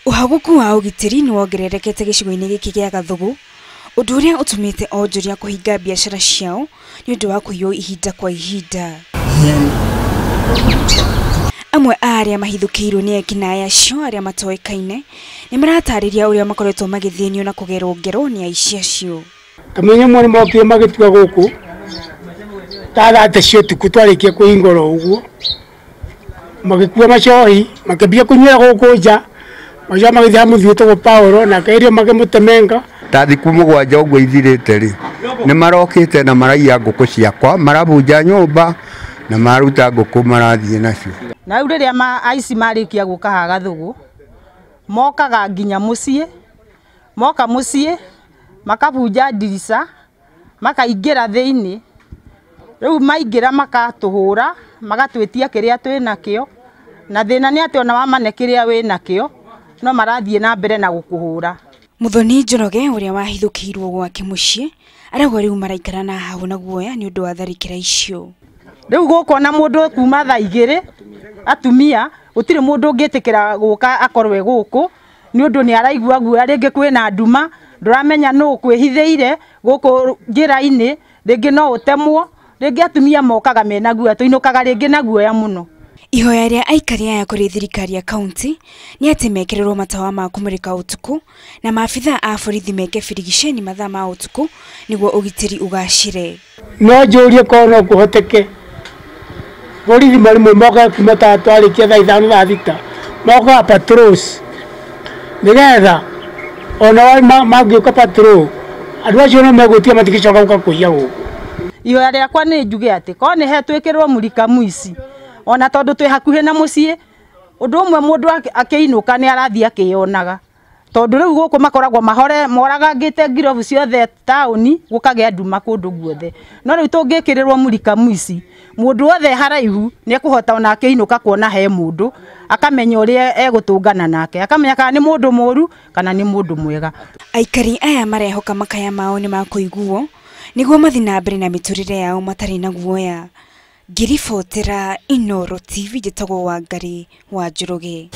Ũhagũku wa ũgitĩri nĩ wongererekete gĩcigo-inĩ gĩkĩ gĩa Gathugu, ũndũ ũrĩa ũtũmĩte onjoria kũhinga biacara ciao nĩ ũndũ wa kũiywo ihinda kwa ihinda. Amwe a arĩa mahithũkĩirwo nĩ ekinaĩ acio arĩa matoĩkaine nĩ maratarĩria ũrĩa makoretwo magĩthĩnio na kũgerwo ngero nĩ aici acio. Kamenya mwana mokire magĩtua gũkũ ta thaa ta cia ũtukũ twarĩkia kũhingũra ũguo, magĩkua macohi makĩambia kũnyuĩra gũkũ nja, magĩcoka magĩthiĩ mũthii wĩtagwo Paulo nake ĩrĩa makĩmũtemenga. Ta thikũ mũgwanja ũguo ithirĩte rĩ, nĩ marokĩte na maraiya ngũkũ ciakwa, marabunja nyũmba na maruta ngũkũ marathiĩ nacio. Na rĩu rĩrĩa aici marĩkia gũka haha Gathugu, mokaga nginya mũciĩ, moka mũciĩ makabunja ndirica, makaingĩra thĩinĩ. Rĩu maingĩra makatũhũra, magatwĩtia kĩrĩa twĩnakĩo, na thĩna nĩ atĩ ona wamane kĩrĩa wĩnakĩo, no marathiĩ na mbere na gũkũhũra. Muthoni Njoroge ũrĩa wahithũkĩirwo gwake mũciĩ arauga rĩu maraikara na hahũ na guoya nĩ ũndũ wa tharĩkĩra icio. Rĩu gũkũ ona mũndũ kuma thaa igĩrĩ atumia gũtirĩ mũndũ ũngĩtĩkĩra gũka akorwo e gũkũ nĩ ũndũ nĩ araigua guoya, rĩngĩ kwĩna nduma, ndũramenya nũ ũkwĩhithĩire gũkũ njĩra-inĩ, rĩngĩ no ũtemwo, rĩngĩ atumia mokaga mena guoya, tũinũkaga rĩngĩ na guoya mũno. Ihoya rĩa aikari aya kũrĩ thirikari ya kaunti nĩ atĩ mekĩrĩrwo matawa ma kũmũrĩka ũtukũ na maabithaa a borithi meke birigiceni mathaa ma ũtukũ nĩguo ũgitĩri ũgacĩre. No njũrie korwo no kũhoteke borithi marĩmwe mokaga kuma ta twarĩkia thaa ithano thaa thita, mokaga patrols nĩgetha ona mangĩũka patrol andũ acio no megwĩtia matingĩcoka gũka kũiya gũkũ. Ihoya rĩakwa nĩ njuge atĩ korwo nĩ hetwĩkĩrwo mũrika mũici, ona tondũ twĩ hakuhĩ na mũciĩ, ũndũ ũmwe mũndũ akĩinũka nĩ arathiĩ akĩyonaga, tondũ rĩu gũkũ makoragwo mahore moragangĩte ngirobu ciothe taũni gũkagĩa nduma kũndũ guothe. No rĩu tũngĩkĩrĩrwo mũrika mũici, mũndũ wothe haraihu nĩ ekũhota ona akĩinũka kuona he mũndũ, akamenya ũrĩa egũtũngana nake, akamenya kana nĩ mũndũ mũru kana nĩ mũndũ mwega. Aikari aya marehoka makaya mao nĩ makũiguo nĩguo mathiĩ na mbere na mĩtũrĩre yao matarĩ na guoya. Ngĩribotera Inooro TV njĩtagwo Wangari wa Njoroge.